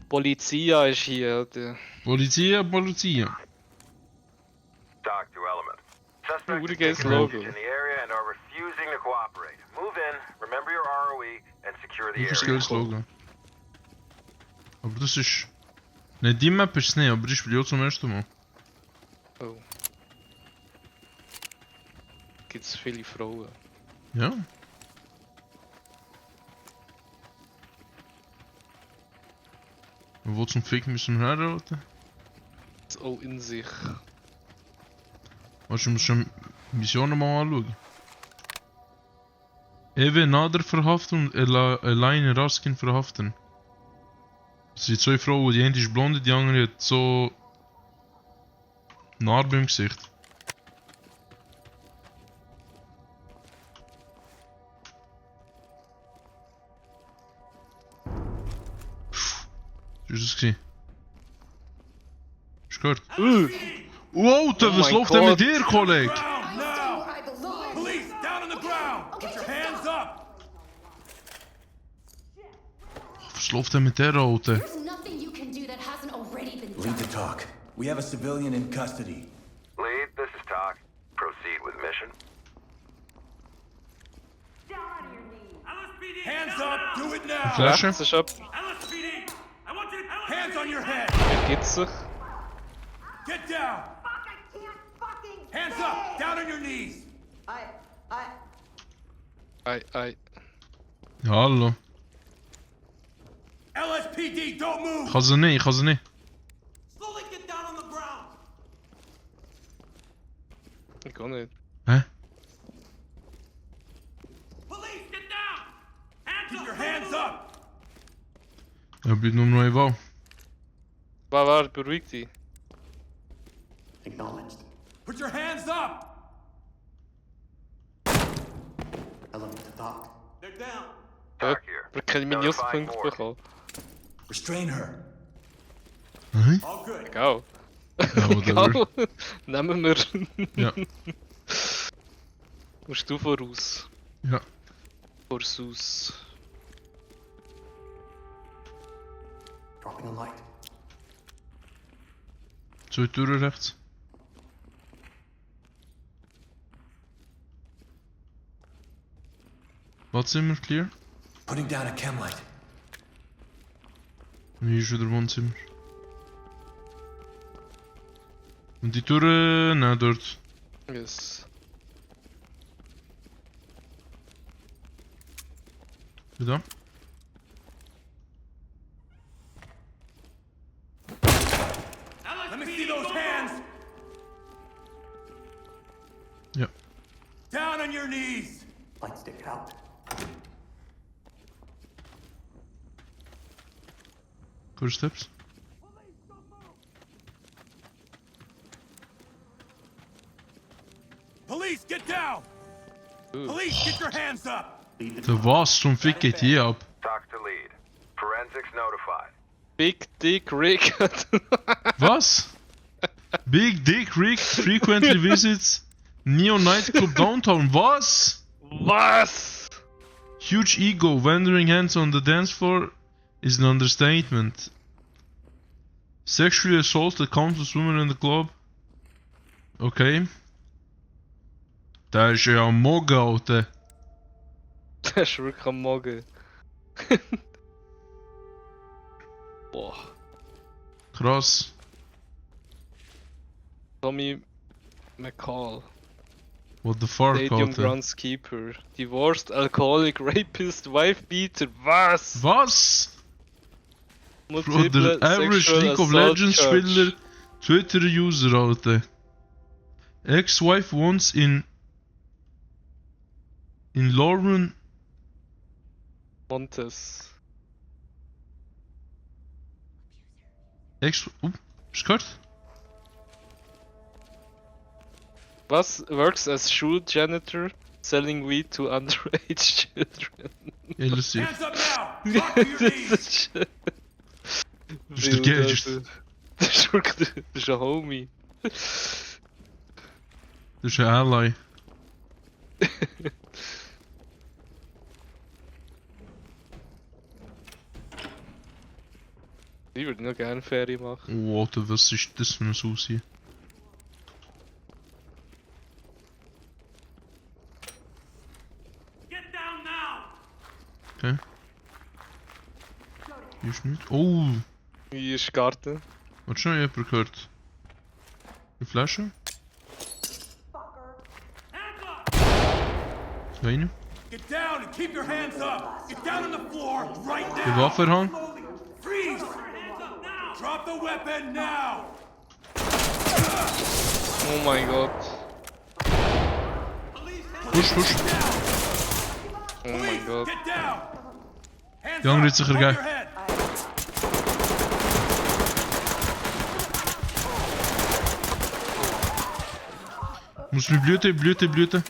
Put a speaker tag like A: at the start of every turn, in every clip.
A: Polizia ist hier, Alter.
B: Polizia.
C: Doc to Element. Suspects have
A: Urges
C: taken
A: Logo.
C: refuge in the area and are refusing to cooperate. Move in, remember your ROE, and secure the
B: Das ist
C: area.
B: geiles Logo. Aber das ist... Ne, die Map ist es nicht, aber ich spiele auch zum ersten Mal.
A: Oh. Gibt's viele Frauen.
B: Ja. Und wo zum Fick müssen wir herhalten?
A: Das ist auch in sich.
B: Weißt du, musst schon Missionen mal anschauen. Ewe Nader verhaften und alleine Raskin verhaften. Das sind zwei Frauen, die eine ist blonde, die andere hat so... Narbe im Gesicht. Was ist das gewesen? Hast du gehört? Wow, was
A: mein
B: läuft denn mit
A: Gott.
B: dir, Kollege?
D: Ground now! Police, down on the ground! Put your hands up!
B: Was läuft denn mit der Alter?
E: There's nothing you can do that hasn't already been
F: Lead
E: done.
F: to talk. We have a civilian in custody.
C: Lead, this is Doc. Proceed with mission.
D: Hands up! Do it now!
B: Flasche?
A: Das ist ab.
D: LSPD! I want you... Hands on your head!
A: Gibt's sich.
D: Get down!
G: Fuck, I can't fucking
D: Hands
G: stay.
D: up! Down on your knees!
A: Ei.
B: Ja, hallo.
D: LSPD, don't move!
B: Ich kann sie nicht,
D: Slowly get down on the ground!
A: Ich kann nicht.
B: Hä?
D: Police, get down! Keep your hands up!
B: Ja, bleibt nur noch eine Wahl.
A: War, beruhig dich.
F: Acknowledged.
D: Put your hands up!
F: Element to talk.
D: They're down.
C: Doc here.
A: Aber keine Minus-Punkte bekommen.
F: Restrain her.
B: Hä?
D: All good.
A: Egal.
B: Ja, whatever.
A: Egal. Nehmen wir.
B: Ja.
A: Musst du voraus.
B: Ja.
A: Voraus.
F: Dropping a light.
B: Zwei Türen rechts. Badzimmer, clear.
F: Putting down a chem light.
B: Und hier ist wieder Wohnzimmer. Und die Türen, nein, dort.
A: Yes.
B: Da.
D: Let me see those hands!
B: Ja.
D: Down on your knees!
F: Light stick out.
B: First steps.
D: Police, get down! Police, get your hands up!
B: Der was zum Fick geht hier ab?
C: Doc to lead. Forensics notified.
A: Big Dick Rick.
B: Was? Big Dick Rick frequently visits Neon Nightclub downtown. Was?
A: Was?
B: Huge ego, wandering hands on the dance floor is an understatement. Sexually assaulted countless women in the club. Okay. Der ist ja am Morgen, Alter.
A: Das ist wirklich am Morgen. Boah.
B: Krass.
A: Tommy McCall.
B: What the fuck,
A: Stadium
B: Alter.
A: Groundskeeper. Divorced, alcoholic, rapist, wife beater. Was?
B: Was? Bro,
A: Multiple
B: der average
A: sexual
B: League of
A: assault
B: Legends
A: charge.
B: Spieler, Twitter User, Alter. Ex-wife once in Lauren.
A: Montes.
B: Hast du gehört?
A: Was? Works as school janitor, selling weed to underage children.
B: Ja, lass sie.
D: Hands up now! Drop to your knees!
B: Das ist der Geld.
A: Das ist wirklich, das ist ein Homie.
B: Das ist ein Ally.
A: Ich würde noch gerne Ferien machen.
B: Oh, Alter, was ist das für ein Haus hier?
D: Get down now!
B: Okay. Hier ist nichts. Oh!
A: Hier ist Garten.
B: Hat schon jemand gehört? Eine Flasche?
D: Hands up!
B: Eine?
D: Get down and keep your hands up! Get down on the floor right now!
B: Die Waffe in der Hand?
D: Freeze! Hands up now! Drop the weapon now!
A: Oh mein Gott.
B: Push, push!
A: Oh mein Gott.
D: Get down! Hands
B: Die andere
D: up!
B: hat sich
D: Above
B: ergeben.
D: your head.
B: Muss mir blüten.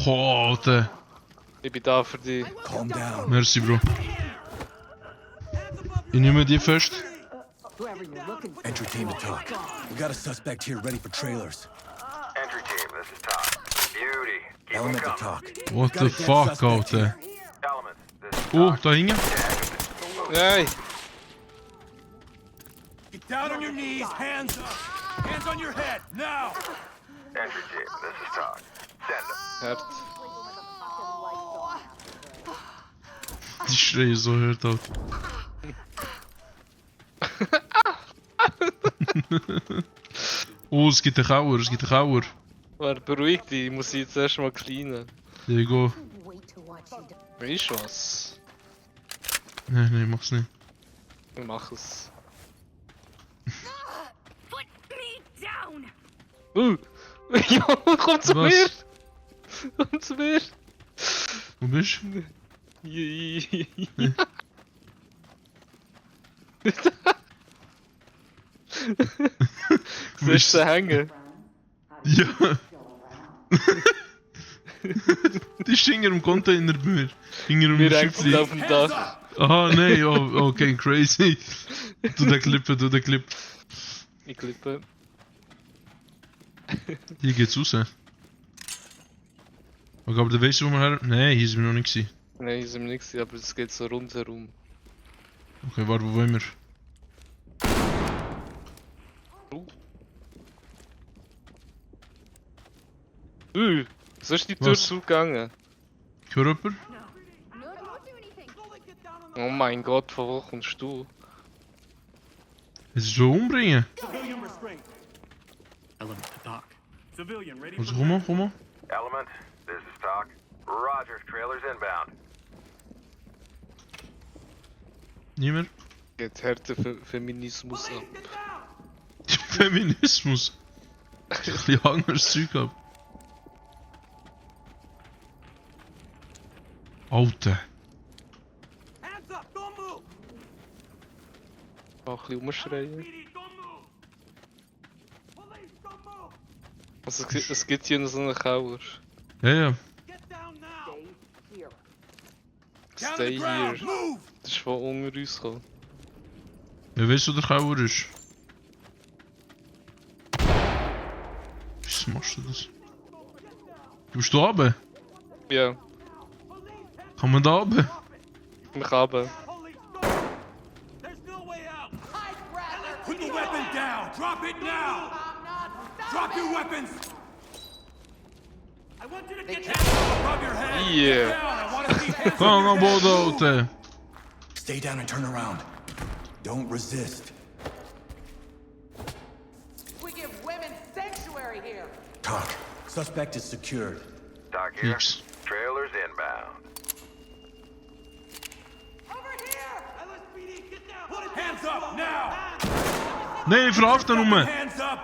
B: Oh, Alter.
A: Ich bin da für dich.
F: Calm down.
B: Merci, Bro. Ich nehme die fest.
F: Entry team to talk. We got a suspect here ready for trailers.
C: Entry team, this is Todd. Beauty. Keep 'em
F: Element to
C: coming.
F: talk.
B: What
F: Got a
B: the
F: dead
B: fuck,
F: suspect
B: Alter.
F: here.
C: Element, this is
B: Oh,
C: Todd.
B: da hinten.
A: Nein!
D: Get down on your knees, hands up! Hands on your head, now!
C: Entry team, this is Todd. Send them.
A: Hart.
B: Die Schreie so hört auf. Oh, es gibt einen Kauer.
A: Wer beruhigt dich? Ich muss jetzt erstmal cleanen.
B: There you go.
E: Wait to watch you die.
A: Weißt du was?
B: Nein, mach's nicht.
A: Ich mach es.
E: Put me down!
A: Ja, komm zu
B: Was?
A: mir! Komm zu mir!
B: Wo bist du?
A: Siehst du hängen?
B: Ja. Die ist hinter dem Container bei mir. Hinter dem
A: Wir hängen
B: Schiffli.
A: auf dem Dach.
B: Aha, nein, oh, okay, crazy. Du den Clip.
A: Ich klippe.
B: Hier geht's raus. Okay, aber du weißt, wo wir her... Nein, hier sind wir noch nicht gewesen.
A: Nein, ist ihm nichts, aber es geht so rundherum.
B: Okay, warte, wo wollen wir?
A: So ist die Tür
B: Was?
A: zugegangen.
B: Körper?
E: No, don't do anything.
A: Oh mein Gott, von wo kommst du?
B: Es ist so umbringen.
D: Civilian restraint. Element to talk. Civilian ready
B: Also
D: for
B: komm mal.
C: Element, this is Talk. Roger, trailers inbound.
B: Niemand?
A: Geht härter Feminismus ab.
B: Feminismus. Ein bisschen anderes Zeug ab. Alter.
D: Hands up, don't move!
A: Auch ein bisschen umschreien.
D: PD, don't move! Police, don't move!
A: Also es gibt hier noch so einen Kauer.
B: Ja.
D: Get down now!
G: Here.
D: Down to
A: Stay
D: the ground,
A: here.
D: move!
A: Das ist von unter uns gekommen.
B: Wer weiß, wo der Kauer ist? Wieso machst du das? Du bist da oben?
A: Ja,
B: Kann man da oben?
A: wir haben.
D: Police, don't! There's no way out! Put the weapon down! Drop it now! Drop your weapons! I want you to get down above your head!
A: Yeah.
D: Get down! I want to see hands
B: Komm
D: on
B: am
D: your
B: Boden,
D: head!
B: Alter.
F: Stay down and turn around. Don't resist.
G: We give women sanctuary here.
F: Talk. Suspect is secured.
C: Doc here.
B: Fix.
C: Trailers inbound.
G: Over here!
D: LSPD, get down! Put it hands up now!
B: Nein, verhaften nur.
D: Hands up!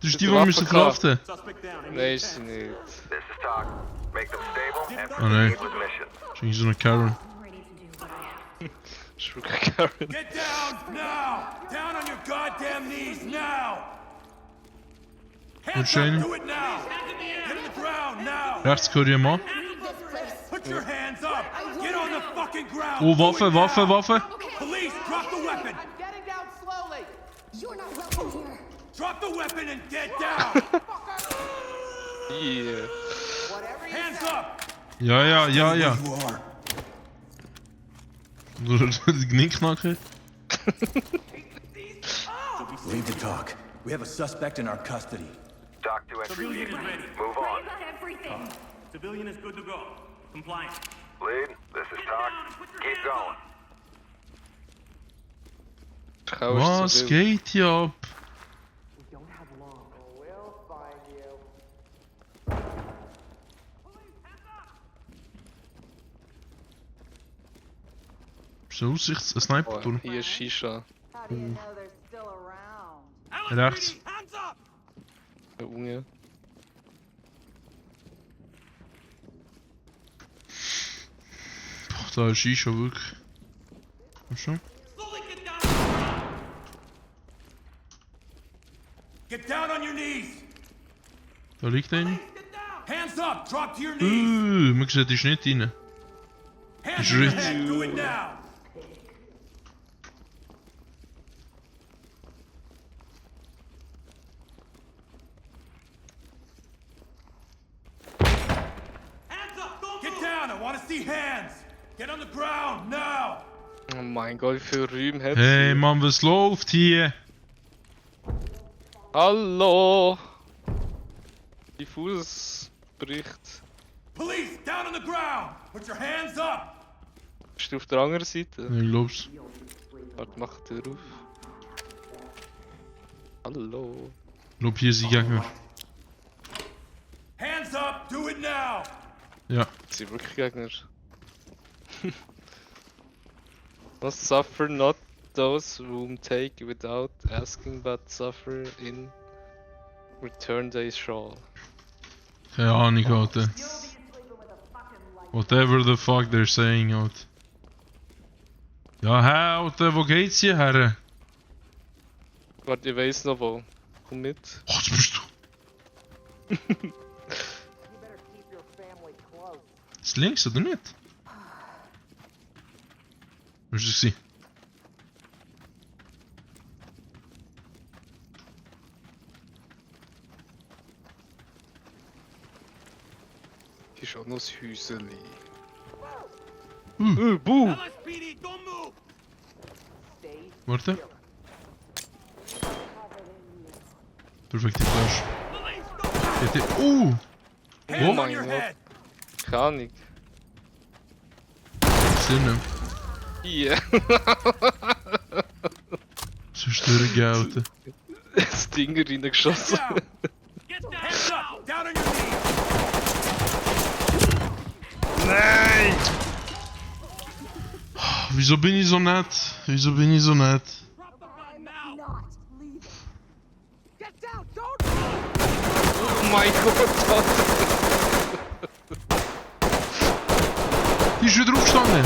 B: Das ist die, die wir müssen verhaften.
D: Suspect down.
A: Nein, ist sie nicht.
C: This is Talk. Make them stable and
B: Oh nein.
C: proceed with mission.
B: Das ist so eine Karen.
A: Sugar Karen.
D: Get down now! Down on your goddamn knees now! Hands
B: schön.
D: up! Do it now! Get on the ground now!
B: Rechts gehört ihr Mann.
E: This place.
D: Put your hands up! Get on the fucking ground!
B: Oh,
D: Do it
B: Waffe.
D: now. Police, drop the weapon!
G: I'm getting down slowly.
E: You're not welcome here.
D: Drop the weapon and get down!
A: Yeah.
G: Whatever you
D: Hands
G: say.
D: up!
B: Ja.
F: Where you are.
B: Nur die Knickknacke.
F: Leave the talk. We have a suspect in our custody.
C: Dock to entry
D: Civilian
C: team.
D: is ready.
C: Move
E: Worry
C: on.
E: about everything.
D: Civilian is good to go. Compliant.
C: Lead, this is Doc. Keep going.
A: Gauw is
B: Was
A: te veel.
B: geht hier ab?
G: We don't have long. We'll find you.
B: Ist eine Aussichts-, ein
A: Oh,
B: Sniper-Turm.
A: hier ist Shisha.
G: How do you know they're still around?
B: Rechts.
D: Hands up!
A: Junge.
B: Boah, da ist Shisha wirklich. Komm schon.
D: Slowly get down!
F: Get down on your knees!
B: Da liegt einer.
D: Get down!
F: Hands up! Drop to your knees!
B: Man sieht die Schnitt rein.
F: Hands to your
B: Schritt.
F: head! Do it now!
D: Hands up! Don't
F: Get
D: move!
F: down! I want to see hands! Get on the ground now!
A: Oh mein Gott, wie viel Räume hat
B: Hey
A: sie?
B: Mann, was läuft hier?
A: Hallo! Diffus bricht.
F: Police, down on the ground! Put your hands up!
A: Bist du auf der anderen Seite?
B: Ich glaub's.
A: Warte, mach die Tür auf. Hallo.
B: Ich glaub, hier sind Gegner.
F: Hands up! Do it now!
B: Ja.
A: Das sind wirklich Gegner. Must suffer not those whom take without asking but suffer in return they shall.
B: Keine Ahnung, Alter. Whatever the fuck they're saying, Alter. Ja, hä, Alter, wo geht's hier her?
A: Warte, ich weiss noch wo. Komm mit.
B: Oh, jetzt bist du.
G: You better keep your family close.
B: Ist links oder nicht? Wo ist es?
A: Hier ist auch noch das Häuseli.
B: Hm.
A: Buh!
D: LSPD, don't move!
G: Stay
B: Warte.
G: covered in you.
B: Perfekte Flash.
D: Police, don't
B: GT.
F: Hands
A: Oh
F: on
A: mein
F: your
A: Gott.
F: head!
A: Keine Ahnung.
B: Sinne.
A: Hier.
B: So störige, Alter.
A: Das Ding reingeschossen.
F: Down!
D: get down!
F: Hands
D: now!
F: up! Down on your knees!
A: Nein!
B: Wieso bin ich so nett? Wieso bin ich so nett?
D: Drop the gun now!
E: Not leaving.
G: Get down! Don't move!
A: Oh mein Gott, Alter.
B: Die ist wieder aufgestanden.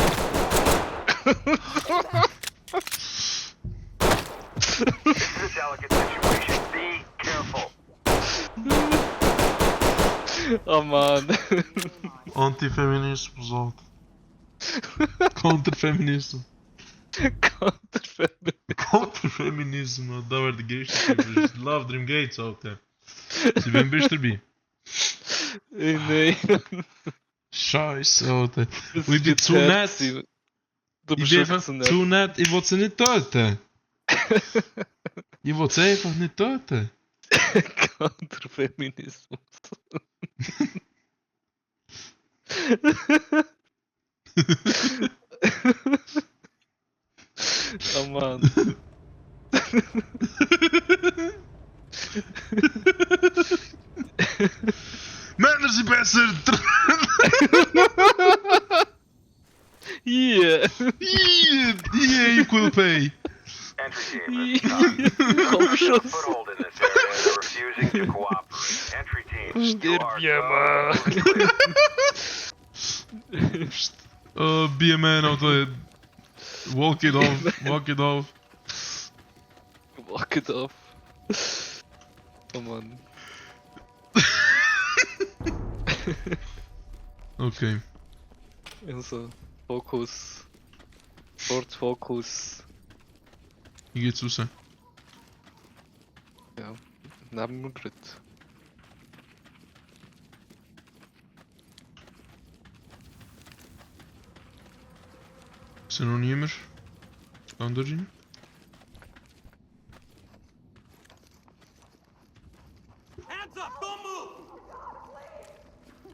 C: This is a delicate situation. Be careful.
A: Oh Mann.
B: Antifeminismus, Alter. Konterfeminismus.
A: Counterfeit.
B: Konterfeminismus, da war der größte. Love Dream Gates, Alter. Sie wem bist du dabei?
A: Nein.
B: Scheiße, Alter.
A: Das
B: Und ich bin
A: ist
B: zu
A: jetzt
B: nett.
A: gewesen. Du
B: Ich
A: bist
B: bin
A: wirklich
B: einfach
A: so nett.
B: zu nett. Ich will sie nicht töten. Ich will sie einfach nicht töten.
A: Counterfeminismus. Oh Mann.
B: Männer sind besser!
A: Hier.
B: Yeah, equal pay!
C: Entry team, this is Doc.
A: Kopfschuss.
C: Foothold in this area and they're refusing to cooperate. Entry team, you
A: Stirb,
C: are
A: Jammer.
C: clear.
B: Be a man, Alter. Walk it off, walk it off.
A: Walk it off. Oh Mann.
B: Okay.
A: Also, Fokus. Fort Fokus.
B: Wie geht's raus?
A: Ja, neben mir gerade.
B: Ist er noch niemand? Kann da rein?
D: Hands up! Don't move!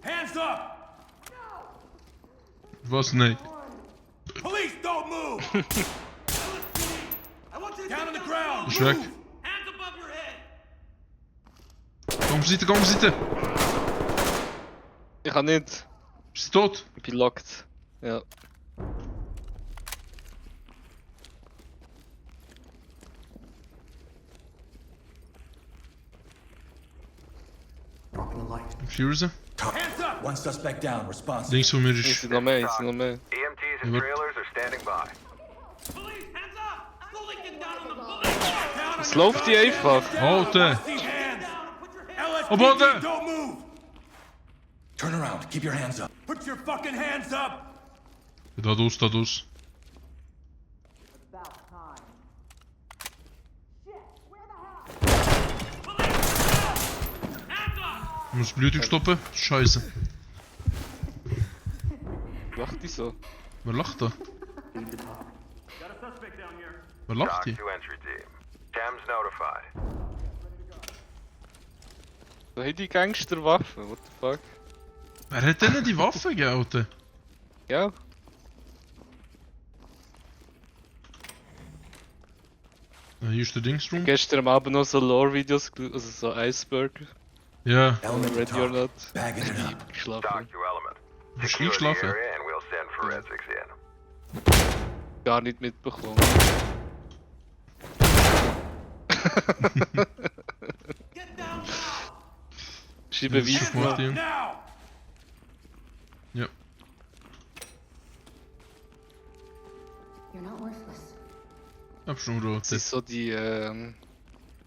D: Hands up!
B: Was? Nein.
D: Police, don't move! I want you to down on the ground!
B: Ist weg.
D: Hands above your head!
B: Komm Seite, komm Seite!
A: Ich kann nicht.
B: Ist sie tot?
A: Ich bin locked. Ja.
F: Dropping a light.
B: Fuse?
F: Talk.
D: Hands up!
F: One suspect down. Responsive.
B: Links von mir
A: Ich
B: ist...
A: sind noch mehr, ich sind noch mehr.
C: EMTs and
B: What?
C: trailers are standing by.
D: Police, hands up! Slowly get down on the bullet! Down on
A: Es läuft die einfach.
B: Alter!
D: see hands!
B: Oh, Bote!
D: LSPD, don't move!
F: Turn around. Keep your hands up.
D: Put your fucking hands up!
B: Da dus, da dus. Ich muss Blutung stoppen? Scheiße.
A: Lacht die so?
B: Wer lacht da? Wer lacht
C: Talk
B: die?
C: to entry team. Thames notified.
A: Da haben die Gangster Waffen, what the fuck?
B: Wer hat denn die Waffe gegeben, Alter?
A: Ja.
B: Hier ist der Dingsroom.
A: Gestern am Abend noch so Lore-Videos, also so Iceberg,
B: Ja.
F: Element to
A: Ready or
F: talk.
A: Not,
F: Bagging it up.
A: geschlafen.
C: Talk to Element.
B: Bist du
C: Secure the
B: eingeschlafen?
C: area and we'll send forensics in.
A: Gar nicht mitbekommen.
D: Get down now!
A: Ist die
B: Das ist
A: Beweis
B: schon gemacht,
A: noch?
B: ja.
D: Now!
B: Ja.
E: You're not worthless.
B: Hab schon rot.
A: Das sind so die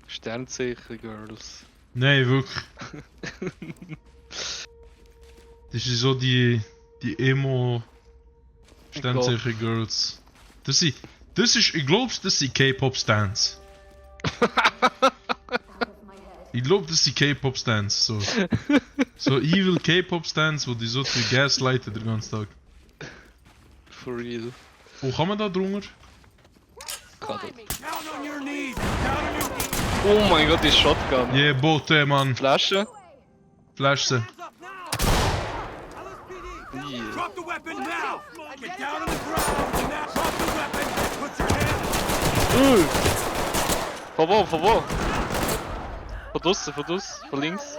A: Sternzeichen-Girls.
B: Nein, wirklich. Das ist so die Emo Sternzeichen Girls. Das ist, ich glaub's, das sind K-Pop Stans.
E: Out of my head.
B: Ich glaub, das sind K-Pop Stans. So evil K-Pop Stans, wo die so viel gaslighten den ganzen Tag.
A: For real.
B: Wo kann man da drunter?
A: Kann das.
D: Down on your knees! Down on your knees!
A: Oh mein Gott, die Shotgun.
B: Yeah, Bote, Mann.
A: Flasche?
B: Flash sie.
D: Hands up now! LSPD!
A: Yeah.
D: Drop the weapon now! Get down on the ground! Now drop the weapon! Put your hands
A: Von wo, von wo? Von draussen, von draussen, von links.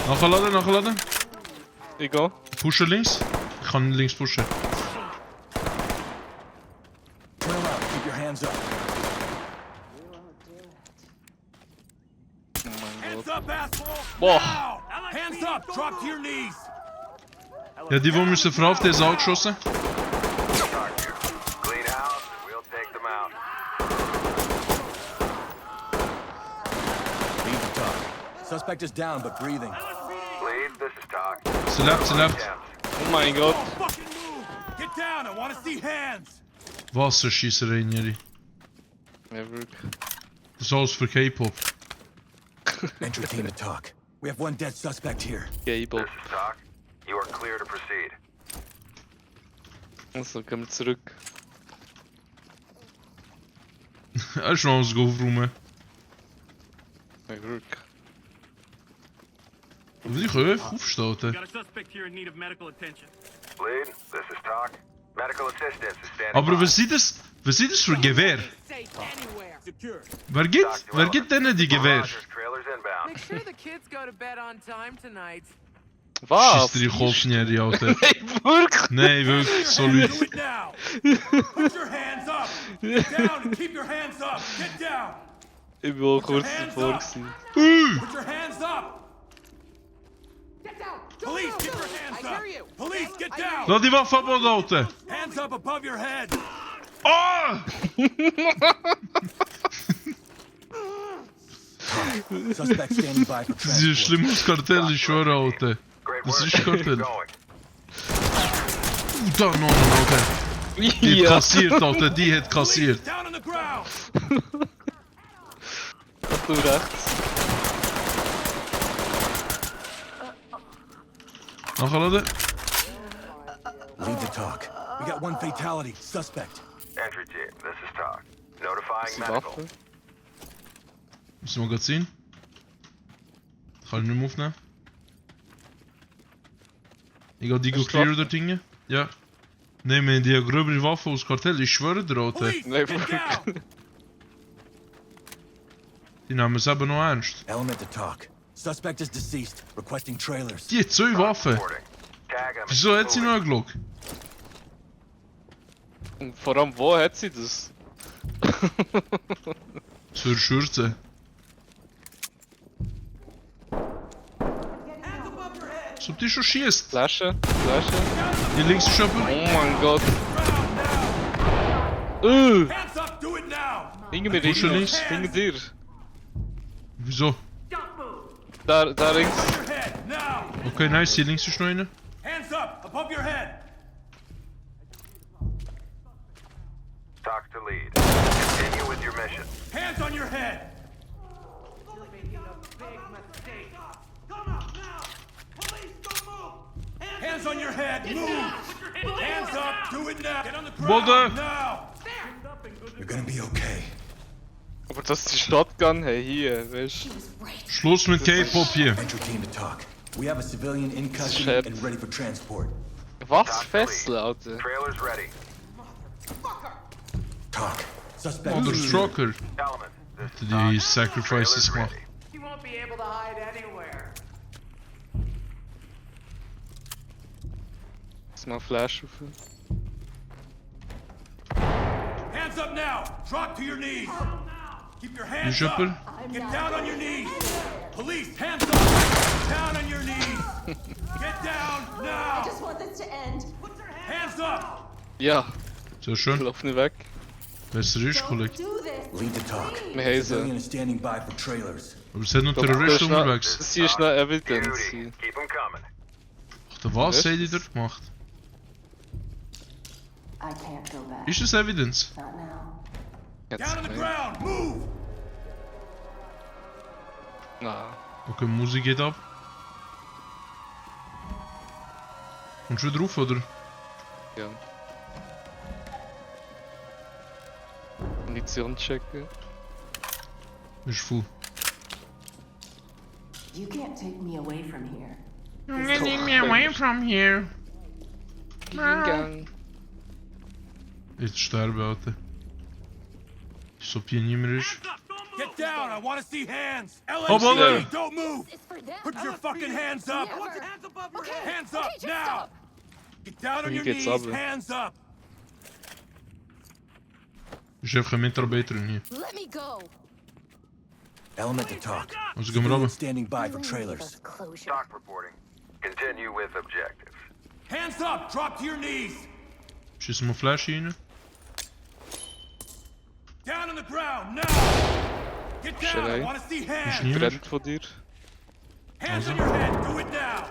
B: Nachladen, nachladen.
A: Ich geh.
B: Pushen links. Ich kann links pushen.
F: Turn around. Keep your hands up.
A: Oh mein
D: Hands
A: Gott.
D: up, asshole!
A: Boah.
D: Now! Hands up! Drop to your knees!
B: Ja, die müssen Frau auf der Sau geschossen.
C: Talk to. Clean house and we'll take them out.
F: Lead the talk. Suspect is down but breathing.
C: Lead, this is Talk.
B: Sie lebt, sie lebt.
C: Thames.
A: Oh mein Gott.
D: Fucking move! Get down! I want to see hands!
B: Wasserschießerei, Njeri.
A: Ja, wirklich.
B: Das ist alles für K-Pop.
F: Entry team to talk. We have one dead suspect here.
A: Gable.
C: This is Talk. You are clear to proceed.
A: Also, gehen wir zurück.
B: Er ist noch alles aufräumen.
A: Ja, wirklich.
B: Aber die können einfach aufstehen. Alter.
H: Got a suspect here in need of medical attention.
C: Lead, this is Talk. Medical assistance is standing
B: Aber
C: by.
B: was sind das für Gewehr?
G: Safe anywhere.
D: Secure.
B: Wer gibt denen die Gewehr?
C: Rogers, trailers inbound.
G: Make sure the kids go to bed on time tonight.
A: Was?
B: Schießt dir die Kopf, Njeri, Alter.
A: Nein, wirklich?
B: Nein, wirklich, so
D: Do
B: Leute.
D: it now! Put your hands up! Get down and keep your hands up! Get down!
A: Ich bin auch kurz davor gewesen.
D: Put your hands up!
G: Get down!
D: Police, get your hands
G: I
D: up!
G: hear you.
D: Police, get down!
B: Lass die Waffe abbauen, Alter.
D: Hands up above your head!
B: Ah!
F: Suspect standing by for
B: Das ist ein
F: transport.
B: schlimmes Kartell, ich schwöre, Alter.
C: Great
B: Das
C: work.
B: ist Kartell.
C: Keep going.
B: Da noch, Alter. Die hat kassiert, Alter, die hat
D: Police,
B: kassiert.
D: down on the ground!
A: Du rechts.
B: Nachladen.
F: Lead the talk. We got one fatality. Suspect.
C: Entry team, this is Talk. Notifying
A: Ist die
C: medical.
A: Waffe?
B: Das Magazin. Kann ich nicht mehr aufnehmen. Ich gehe die
A: Hast du
B: clear
A: Waffe?
B: oder Dinge. Ja. Nehmen wir die gröbere Waffe aus Kartell. Ich schwöre dir, Alter.
D: Police,
A: Nee,
D: get down!
B: Die nehmen es eben noch ernst.
F: Element to talk. Suspect is deceased. Requesting trailers.
B: Die hat 2 Waffen.
C: Reporting. Tag him.
B: Wieso hat sie noch eine Glock?
A: Und vor allem, wo hat sie das?
B: Zur Schürze.
D: Hands above your head!
B: So die schon schießt.
A: Flasche?
B: Hier links ist jemand.
A: Oh mein Gott.
D: Hands up, do it now!
A: Hinter mir,
B: Pusche links.
A: hinter dir.
B: Wieso?
A: Da links.
D: Your head, now!
B: Okay, nice. Hier links ist noch einer.
D: Hands up, above your head!
C: Talk to lead. Continue with your mission.
D: Hands on your head! You're making a big mistake. Come out now! Police, don't move! Hands on your head, move! Hands up, do it now! Get on the
B: Bolde.
D: ground, now!
F: You're gonna be okay.
A: Aber das ist die Shotgun, hey, hier, weißt
E: She was right.
B: Schluss mit K-Pop hier.
F: Entry team to talk. We have a civilian in custody
A: Shit.
F: and ready for transport.
A: du? Was?
C: Talk to
A: Fesseln,
C: lead.
A: Alter.
C: Trailers ready.
F: Talk. Suspect
B: Oder
F: is
B: Stroker.
C: Element, this is
B: Die
C: Talk.
B: Sacrifices
C: Trailers
B: gemacht.
C: ready.
G: You won't be able to hide anywhere.
A: Lass mal Flash auf.
D: Hands up now! Drop to your knees! Keep your hands
B: Ist jemand?
D: up! Get down on your knees! Police, hands up! Down on your knees! Get down now!
E: Just want this to end.
D: Hands up!
A: Ja,
B: Sehr schön.
A: lauf nicht weg.
B: Besser ist,
E: Don't
B: Kollege.
E: do this.
F: lead the talk.
A: Wir haben
F: Civilian
A: sie.
F: is standing by for trailers.
B: Aber es hat noch
A: Das
B: Terroristen
A: ist noch,
B: unterwegs.
A: sie ist noch Evidence.
C: Duty. Keep them coming.
B: Ach, was
A: Wer
B: haben die
A: ist
B: dort gemacht?
E: I can't go back.
B: Ist das Evidence?
E: Not now.
A: Jetzt
D: Down on the
A: nicht.
D: ground! Move!
A: Na,
B: Okay, Musik geht ab. Und schon drauf, oder?
A: ja. Munition checken.
B: Ist voll.
E: You can't take me away from here.
B: Getting me away from here.
A: Gang.
B: Jetzt sterben, Alter. So Pier nicht mehr ist.
D: Get down! I want to see hands!
B: Oh, Bolde!
D: LSPD, don't move!
E: It's for them.
D: Put your fucking hands up!
E: Never.
D: Put your hands above your
E: Okay,
D: head! Hands
E: okay,
D: up
E: just
D: now!
E: stop.
D: Get down on
A: Wie
D: your
A: geht's
D: knees!
A: ab?
D: Hands up!
B: Ist einfach eine Mitarbeiterin hier.
E: Let me go.
F: Element to talk.
B: Also gehen wir
F: Civilian
B: runter.
F: standing by for
E: You give
F: trailers.
E: us closure.
C: Talk reporting. Continue with objectives.
D: Hands up! Drop to your knees!
B: Schießen wir Flash rein.
D: Down on the ground now! Get down! I
A: Schrei.
D: want to see
B: Ist
D: hands!
B: niemand?
A: Brennt von dir.
D: Hands on your head! Do it now!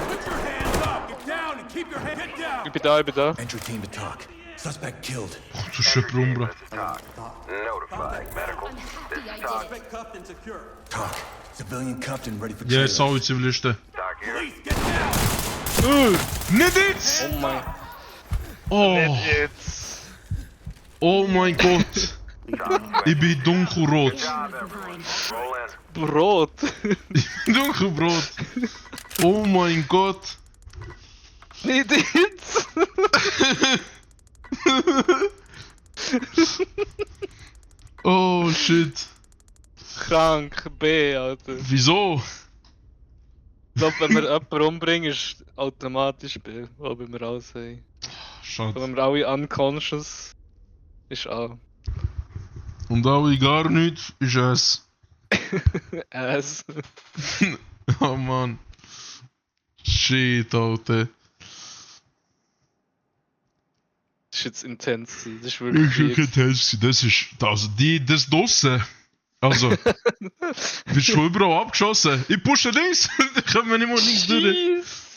D: Put your hands up! Get down and keep your head. Get down!
A: Ich bin da, ich bin da.
F: Entry team to talk. Suspect killed.
B: Oh, du Schöpfer umbra.
C: This is Talk. Notifying medical.
E: I'm
C: This
E: happy I
C: is Talk.
E: did it.
D: Cuffed and secure.
F: Talk. Civilian cuffed and ready for
B: Ja, jetzt
F: trailers.
B: alle Zivilisten.
C: Talk here.
D: Police, get down!
B: Nicht jetzt!
A: Oh mein.
B: Oh,
A: Jetzt.
B: oh mein Gott.
C: Talk
B: Ich bin dunkelrot.
C: job, everyone. Roll in.
A: Brot.
B: Dunkelbrot. Oh mein Gott.
A: Nicht jetzt.
B: Oh shit.
A: Krank, B, Alter.
B: Wieso?
A: Ich glaube, wenn wir jemanden umbringen, ist automatisch B, ob wir alles haben.
B: Schade.
A: Wenn wir alle unconscious, ist A.
B: Und alle gar nichts ist es.
A: S.
B: Oh Mann. Shit, Alter.
A: Das ist jetzt intens. Das ist
B: Ich
A: wirklich
B: bin
A: jetzt.
B: getestet. Das ist. Also, das draussen. Also. Wird schon überall abgeschossen. Ich pushe links. Da können wir nicht mal links durch.
A: Jeez.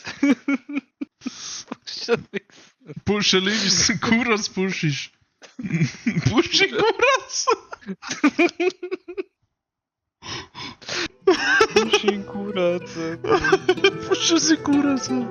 B: Pushe links. Kuras push ist. Pushe Kuras.
A: Puxa em curaça.
B: Puxa-se coração.